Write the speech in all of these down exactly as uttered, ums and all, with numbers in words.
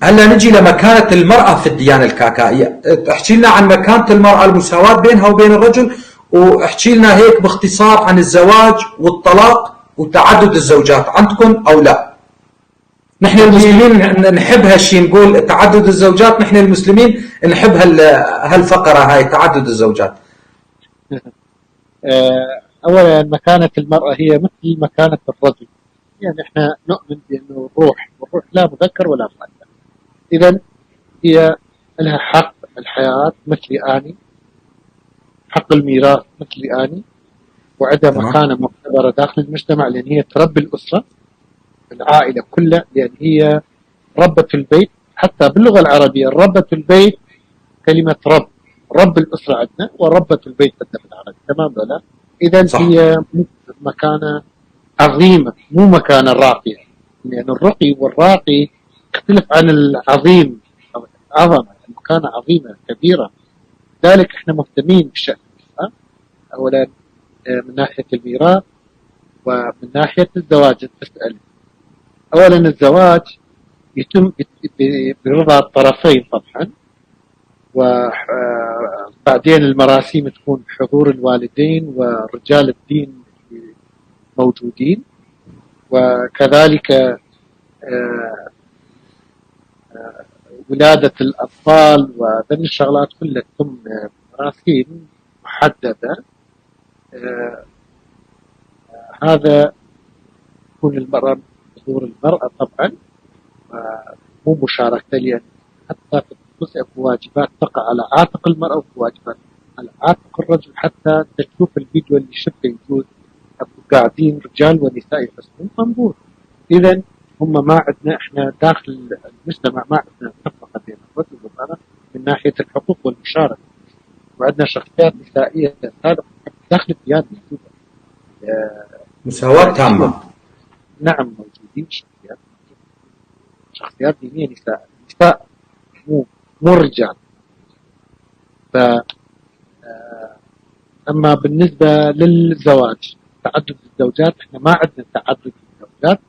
هلا نجي لمكانة المرأة في الديانة الكاكائية. احكي لنا عن مكانة المرأة، المساواة بينها وبين الرجل، واحكي لنا هيك باختصار عن الزواج والطلاق وتعدد الزوجات، عندكم أو لا؟ نحن المسلمين نحب هالشي، نقول تعدد الزوجات، نحن المسلمين نحب هال-، هالفقرة هاي، تعدد الزوجات. آه، أولًا، مكانة المرأة هي مثل مكانة الرجل. يعني، إحنا نؤمن بأنه الروح، والروح لا مذكر ولا مؤنث. إذن هي لها حق الحياة مثلي أني، حق الميراث مثلي أني، وعندها تمام. مكانة معتبرة داخل المجتمع، لأن هي تربي الأسرة، العائلة كلها، لأن هي ربة البيت. حتى باللغة العربية، ربة البيت كلمة رب، رب الأسرة عندنا وربة البيت عندنا بالعربي، تمام ولا؟ إذن صح. هي مكانة عظيمة، مو مكانة راقية، لأن الرقي والراقي يختلف عن العظيم، عظمة، مكانة عظيمة كبيرة. لذلك إحنا مهتمين بشأن المرأة، أولًا، آه، من ناحية الميراث، ومن ناحية الزواج، أنت تسأل. أولًا، الزواج يتم بت-، ب-، برضا الطرفين طبعًا، وبعدين المراسيم تكون بحضور الوالدين ورجال الدين موجودين، وكذلك، آه، آه، ولادة الأطفال، وذن الشغلات كلها تتم، آه، مراسيم محددة. آه، هذا تكون المرأة، حضور المرأة طبعًا، آه، مو مشاركة، لأن حتى في الجزء في واجبات تقع على عاتق المرأة، وفي واجبات على عاتق الرجل. حتى تشوف الفيديو اللي شفته يجوز قاعدين رجال ونساء يغسلون طنبور. إذن هم ما عندنا، إحنا داخل المجتمع ما عندنا تفرقة بين الرجل والمرأة من ناحية الحقوق والمشاركة. وعندنا شخصيات نسائية سابقة داخل الديانة موجودة. آه، مساواة تامة. نعم، موجودين شخصيات، شخصيات دينية نساء، نساء، مو، مو رجال. ف، آه، أما بالنسبة للزواج، تعدد الزوجات، إحنا ما عندنا تعدد الزوجات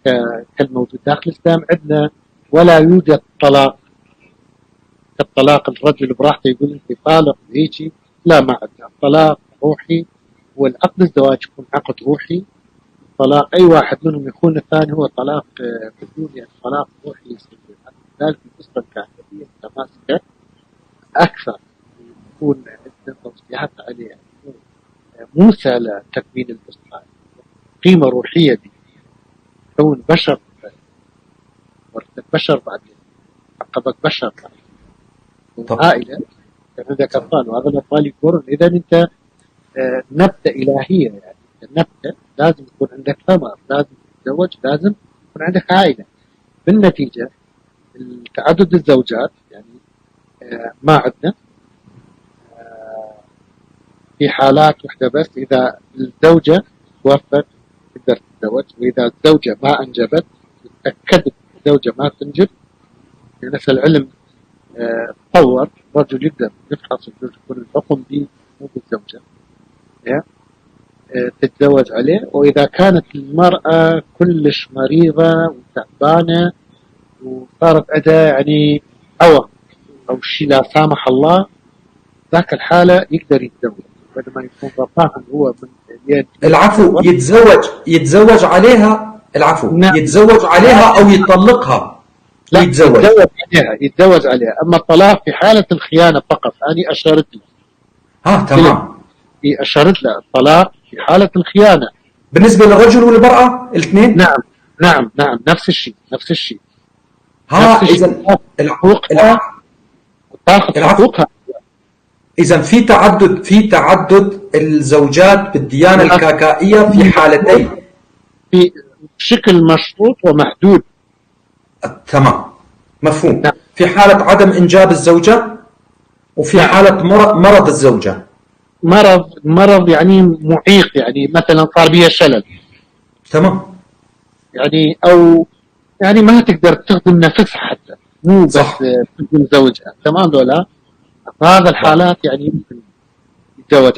ك-، كالموجود داخل الإسلام. عندنا ولا يوجد طلاق، كالطلاق الرجل براحته يقول: "أنت طالق"، وهيجي. لا، ما عندنا. الطلاق روحي، والعقد الزواج يكون عقد روحي. طلاق أي واحد منهم يخون الثاني هو طلاق، آه، بدون، يعني، طلاق روحي يصير. لذلك الأسرة الكاكائية متماسكة أكثر، يكون عندنا توصيات عليه، يعني، مو، آه، موسى لتكوين الأسرة، قيمة روحية دي، كون بشر، ورثة بشر بعدين، عقبك بشر بعدين. طب. عائلة، كان عندك أطفال، وهذا الأطفال يكبرون. إذا أنت، آه، نبتة إلهية، يعني، أنت نبتة، لازم يكون عندك ثمر، لازم تتزوج، لازم يكون عندك عائلة. بالنتيجة، التعدد الزوجات، يعني، آه، ما عندنا، آه، في حالات وحدة بس، إذا الزوجة توفت تقدر تتزوج، وإذا الزوجة ما أنجبت، تأكدت الزوجة ما تنجب، يعني، هسه العلم، آه، تطور، الرجل يقدر يفحص الزوج، يكون الحكم بي مو بالزوجة. يا، آه، تتزوج عليه. وإذا كانت المرأة كلش مريضة وتعبانة وصارت عندها، يعني، عوق أو شي لا سامح الله، ذاك الحالة يقدر يتزوج، بدل ما يكون رفاهًا هو من اليد. العفو، يتزوج، يتزوج عليها، العفو، نعم. يتزوج عليها أو يطلقها لا، ويتزوج. يتزوج عليها، يتزوج عليها. أما الطلاق في حالة الخيانة فقط، أنا أشرت له. ها، تمام. إي، أشرت له الطلاق في حالة الخيانة. بالنسبة للرجل والمرأة الاثنين؟ نعم، نعم، نعم، نفس الشيء، نفس الشيء. ها، نفس الشيء. إذن الع-، حقوقها، الع-، تاخذ العفو. حقوقها. إذن في تعدد، في تعدد الزوجات بالديانة نعم. الكاكائية في حالتين. في، بشكل مشروط ومحدود. تمام. مفهوم. نعم. في حالة عدم إنجاب الزوجة، وفي نعم. حالة مر-، مرض الزوجة. مرض، مرض يعني معيق، يعني مثلًا صار بيها شلل. تمام. يعني، أو، يعني ما تقدر تخدم نفسها حتى. مو بس، صح. آه، تخدم زوجها. تمام ولا؟ هذا الحالات يعني ممكن يتزوج